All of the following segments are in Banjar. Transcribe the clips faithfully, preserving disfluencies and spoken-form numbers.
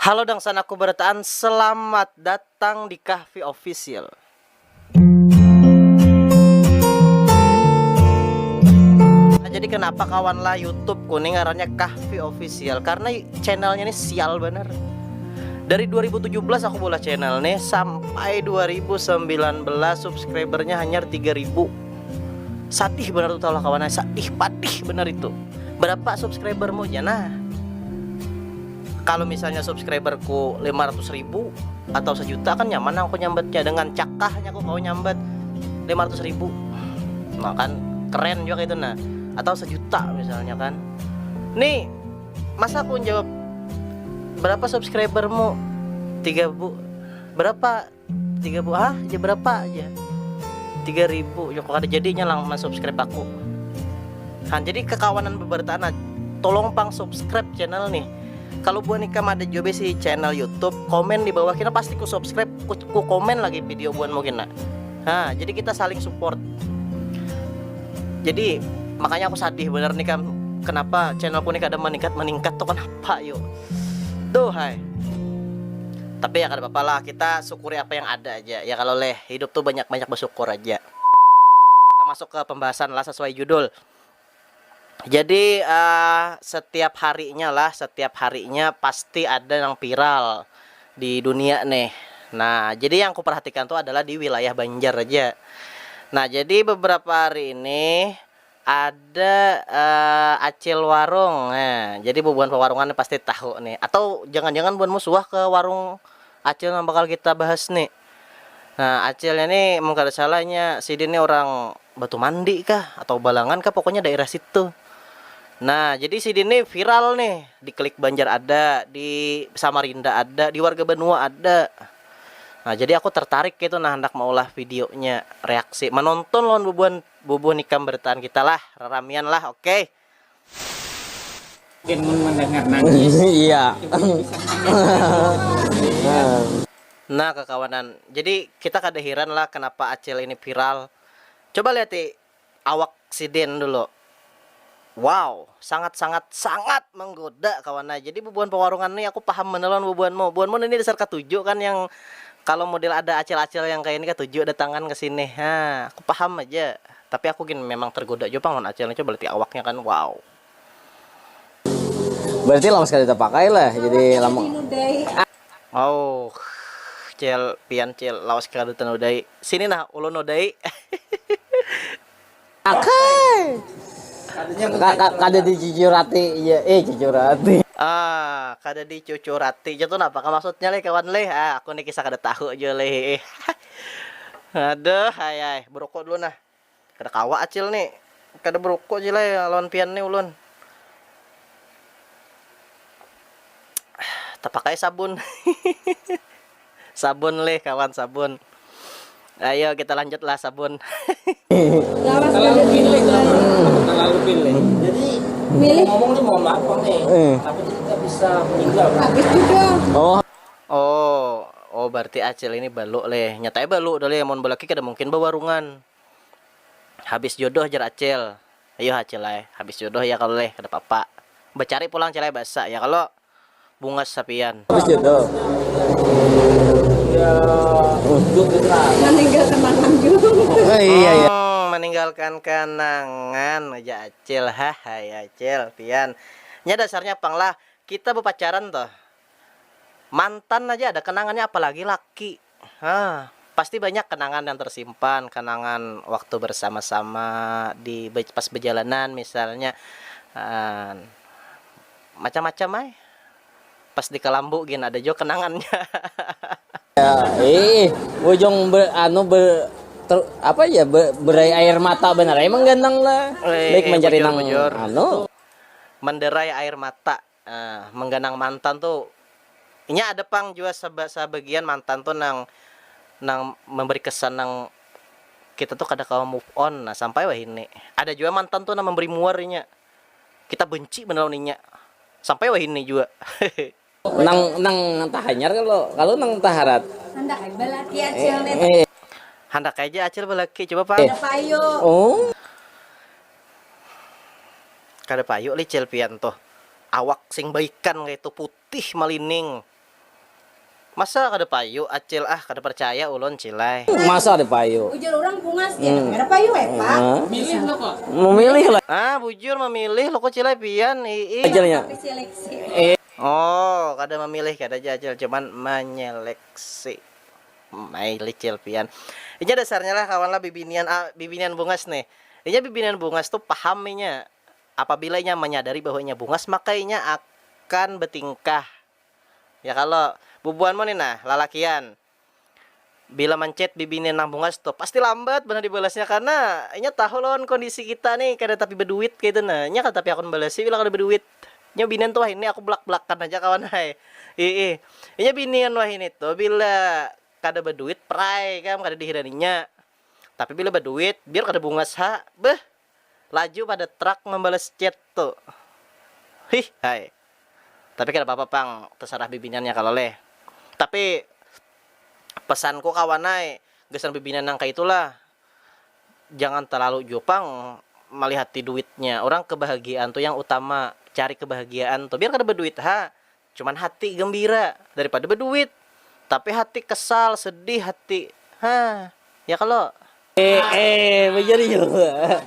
Halo dangsan aku berataan, selamat datang di Kahfi Official. Nah, jadi kenapa kawan lah YouTube kuning ngarannya Kahfi Official? Karena channelnya ini sial bener. Dari dua ribu tujuh belas aku bola channel nih sampai dua ribu sembilan belas subscribernya hanya tiga ribu. Sadih bener tuh lah kawan, sadih padih bener itu. Berapa subscribermu ya nah? Kalau misalnya subscriberku lima ratus ribu atau sejuta kan nyaman aku nyambatnya, dengan cakahnya aku kau nyambat lima ratus ribu. Nah kan keren juga itu nah. Atau sejuta misalnya kan. Nih masa aku jawab berapa subscribermu? Tiga bu berapa? Tiga bu ah aja berapa aja? Tiga ribu ya kok ada jadinya lang subscribe aku. Nah, jadi kekawanan bebertaan tolong pang subscribe channel nih. Kalau buat nikam ada juga si channel YouTube, komen di bawah kita pasti ku subscribe, ku, ku komen lagi video buat mungkin nak. Nah, jadi kita saling support. Jadi makanya aku sadih bener nih kan, kenapa channelku nih kada meningkat meningkat tuh kenapa yuk? Duh hai. Tapi ya kada apa-apa lah, kita syukuri apa yang ada aja ya kalau leh, hidup tuh banyak-banyak bersyukur aja. Kita masuk ke pembahasan lah sesuai judul. Jadi uh, setiap harinya lah, setiap harinya pasti ada yang viral di dunia nih. Nah, jadi yang aku perhatikan tuh adalah di wilayah Banjar aja. Nah, jadi beberapa hari ini ada uh, acil warung. Nah, jadi bubuhan pewarungan pasti tahu nih. Atau jangan-jangan buan musuah ke warung acil yang bakal kita bahas nih. Nah, acilnya nih mungkin ada salahnya, sidin nih orang Batu Mandi kah atau Balangan kah, pokoknya daerah situ. Nah, jadi sidin nih viral nih, di Klik Banjar ada, di Samarinda ada, di Warga Banua ada. Nah, jadi aku tertarik gitu nah hendak maulah videonya, reaksi, menonton lawan bubuhan bubuh nikam berataan kita lah, raramian lah, oke. Okay. Mungkin mendengar nangis. Iya. Nah kekawanan, jadi kita kada heran lah kenapa Acil ini viral. Coba lihat awak sidin dulu. Wow, sangat sangat sangat menggoda kawan. Nah, jadi bubuhan pewarungan nih aku paham bener lawan bubuhanmu. Bubuhanmu ini dasar katuju kan yang kalau model ada acil-acil yang kayak ini katuju datangan ke sini. Nah, aku paham aja. Tapi aku gin memang tergoda juga pang lawan acil nih, coba lihat awaknya kan. Wow. Berarti lama sekali terpakai lah. Jadi lama. Oh, cil pian cil lawas kada tenudai. Sini nah ulun nudai. Akai. Kada dicucurati, iya, eh cucurati. Ah, kada dicucurati. Jatuh napa kah maksudnya leh kawan leh? Ah, aku nih kisah kada tahu aja leh. Aduh, ayai, berokok dulu nah. Kada kawa acil nih. Kada berokok aja leh lawan pian nih ulun. Tapakai sabun. Sabun leh kawan, sabun. Ayo kita lanjut lah sabun. Lawas kada dijual. Terlalu pilih. Jadi milih ngomong nih mohon maaf bang nih. Hmm. Takutnya kita bisa meninggal. Habis juga. Oh. Oh, oh berarti acil ini baluk leh. Nyatanya baluk dah leh. Mau balaki kada mungkin bawarungan. Habis jodoh jar acil. Ayo acil leh. Habis jodoh ya kalau leh. Kada apa-apa. Bacari pulang acil leh bahasa ya kalau. Bungas sapian. Habis jodoh. Ya, meninggal kenangan juga. Oh iya ya. Hmm, meninggalkan kenangan aja acil, hah ya acil, pian. Nya dasarnya pang lah, kita berpacaran toh. Mantan aja ada kenangannya apalagi laki. Hah. Pasti banyak kenangan yang tersimpan, kenangan waktu bersama-sama di pas perjalanan misalnya uh, macam-macam ay. Pas di Kalambu gin ada juga kenangannya. Ya, eh, ujung ber, anu ber, ter, apa ya ber, berai air mata benar emang ganteng lah. Eh, baik eh, mencari bujur, nang bujur. Anu. Menderai air mata, uh, mengganang mantan tuh. Inya ada pang juga seba, sebagian mantan tuh nang nang memberi kesan nang kita tuh kada kawa move on nah sampai wah ini ada juga mantan tuh nang memberi muarnya kita benci bener lawan inya sampai wah ini juga nang nang tahanyar kalau kalau nang taharat handak balaki acil nih eh, eh. Handak aja acil balaki coba pak ada payu oh kada payu li cil pian tuh awak sing baikan kayak itu putih malining Masa kada payu, Acil? Ah, kada percaya ulun, Cilai. Masa ada payu? Ujar orang bungas, ya, hmm. Ada payu, eh, Pak. Memilih lo kok. Memilih lah. Ah, bujur memilih lo kok, Cilai, pian, ii. Ajarnya. Eh. Oh, kada memilih, kada aja, Acil, cuman menyeleksi. Mai licil pian. Inya dasarnya lah, kawan lah, bibinian, ah, bibinian bungas nih. Inya bibinian bungas tuh paham inya. Apabila inya menyadari bahwa inya bungas, maka inya akan bertingkah. Ya kalau bubuhanmu nih nah, lalakian. Bila mencet bibinian nang bungas tuh pasti lambat benar dibalasnya karena inya tahu lawan kondisi kita nih kada tapi berduit kayak itu nah. Inya kada tapi akun balasi bila kada berduit. Inya binian tuh wah ini aku belak-belakan aja kawan hai. Ih, ih. Inya binian wah ini tuh bila kada berduit prai kam kada dihiraninya. Tapi bila berduit biar kada bungas ha. Beh. Laju pada truk membalas chat tu. Hih, hai. Tapi kada apa-apa pang, terserah bibiniannya kalau leh. Tapi pesanku kawan ai, gasan bibinian nang kaitulah. Jangan terlalu jua pang malihati duitnya. Orang kebahagiaan tu yang utama. Cari kebahagiaan tu. Biar kada berduit ha. Cuman hati gembira daripada berduit. Tapi hati kesal, sedih hati. Ha, ya kalau. Eh, eh, menjadi juga.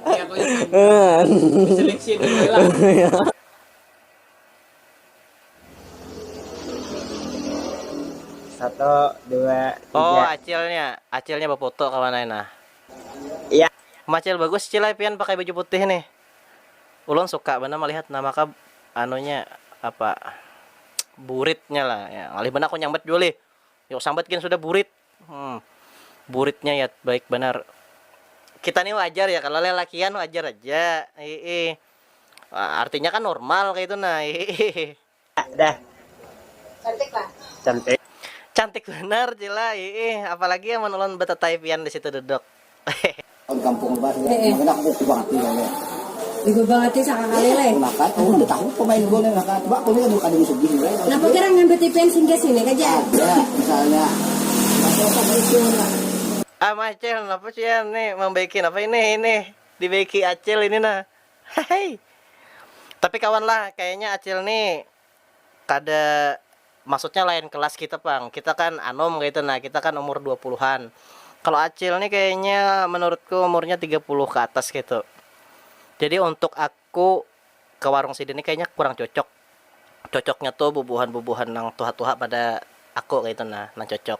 Seleksi dulu lah. Satu, dua, tiga. Oh, acilnya, acilnya bafoto kawan ai nah. Iya. Macil bagus cil ai pian pakai baju putih nih. Ulun suka banar malihat nama ka anunya apa buritnya lah ya. Ngalih banar aku nyambat jua lih. Yuk sambat gin sudah burit. Hmm. Buritnya ya baik banar. Kita nih wajar ya kalau lelakian wajar aja. Ii. Artinya kan normal kayak itu nah. Ii. Dah. Cantik lah. Cantik. Cantik benar Cila. Ii. Apalagi yang menulun betetai pian di situ duduk. Di kampung lepas ya. Makanya aku kuku banget nih ya. Ibu banget sih sakakali leh. Makan, oh udah tahu pemain gol nih makan. Coba aku nih bukan di sugih nih. Nah, kira ngambil tipian singgah sini aja. Ada, misalnya. Apa apa itu lah. Ah, Macel, kenapa sih ya nih membaiki apa ini ini? Dibaiki Acil ini nah. Hei. Tapi kawan lah, kayaknya Acil nih kada maksudnya lain kelas kita pang kita kan anom gitu nah kita kan umur dua puluhan kalau acil nih kayaknya menurutku umurnya tiga puluh ke atas gitu jadi untuk aku ke warung sidin ini kayaknya kurang cocok cocoknya tuh bubuhan-bubuhan nang tuha-tuha pada aku gitu nah nang cocok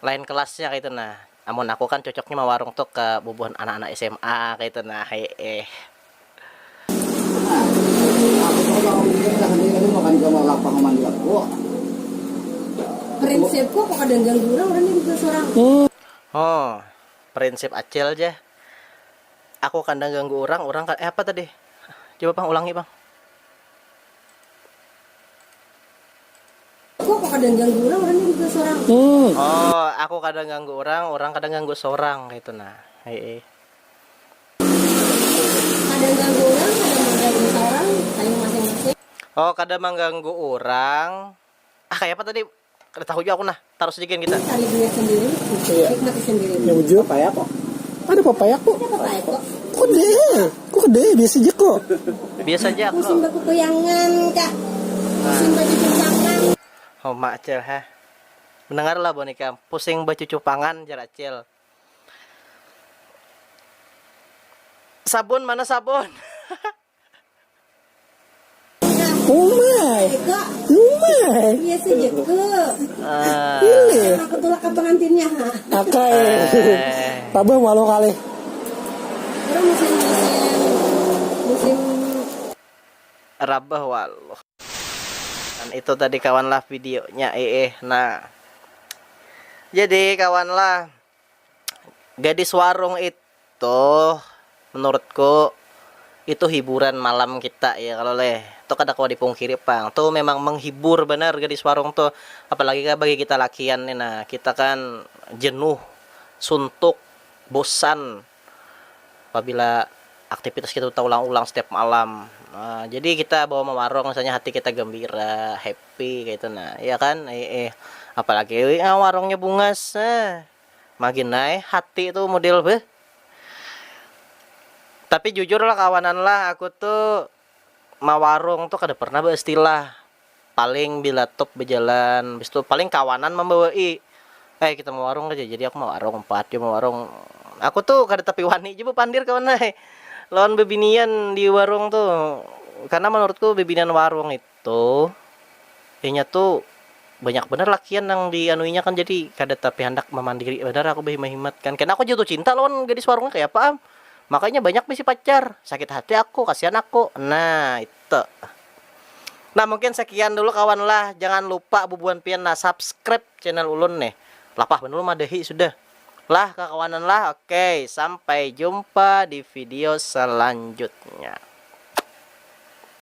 lain kelasnya gitu nah Amun aku kan cocoknya mawarung tu ke bubuhan anak-anak S M A kaitu nah heeh. Prinsipku aku kada ganggu urang, urang jadi sorang. Oh, prinsip acil ja. Aku kada ganggu urang, urang kada, eh apa tadi? Coba pang ulangi pang. Aku kada ganggu urang, urang ganggu sorang. Hmm. Oh, aku kada ganggu urang, urang kada ganggu sorang kaitu nah. Heeh. Kada ganggu urang, kada mangganggu sorang, ayu masing-masing. Oh, kada mangganggu urang. Ah, kaya apa tadi? Kada tahu jua aku nah. Tarus ja gin kita. Cari duit sendiri, nikmati sendiri. Ya bujur. Pepaya kok. Ada pepaya kok. Ada pepaya kok. Kok deh? Kok deh? Biasa aja kok. Biasa aja kok. Musim bakukuyangan kah? Musim bacucupangan. Homa acil ha. Mendengarlah bonika, pusing bacucupangan jar acil. Sabun mana sabun? Umai. Eka. Umai. Iya sih Jeko. Ah. Ini. Aku tulak ke pengantinnya ha. Akai. Eh. Tabah walau kali. Orang musim musim musim. Rabah walau. Dan itu tadi kawan lah videonya eh eh. Nah. Jadi kawan lah gadis warung itu menurutku itu hiburan malam kita ya kalau leh itu kada kawa dipungkiri pang tuh memang menghibur benar gadis warung tuh apalagi kan bagi kita lakian nih nah kita kan jenuh suntuk bosan apabila aktivitas kita taulang-ulang setiap malam nah, jadi kita bawa mewarung misalnya hati kita gembira happy kayak itu nah ya kan eh, eh. Apalagi ah, warungnya bungas eh. Maginai hati tu model beh. Tapi jujur lah kawanan lah aku tu mawarung tu kada pernah beistilah paling bila top bejalan, habis itu paling kawanan membawai, eh kita mau warung aja, jadi aku mau warung empat, dia mau warung, aku tuh kada tapi wani aja pandir kawan ai lawan bebinian di warung tuh, karena menurutku bebinian warung itu inya tuh banyak bener lakian yang dianuinya kan, jadi kada tapi hendak memandiri bener aku, behimat-himat kan, karena aku jatuh cinta lawan gadis warungnya kayak apa am, makanya banyak bisi pacar, sakit hati aku, kasihan aku, nah itu. Nah mungkin sekian dulu kawan lah, jangan lupa bubuhan pian nah subscribe channel ulun nih, lapah bener madahi sudah lah kakawanan lah, oke sampai jumpa di video selanjutnya.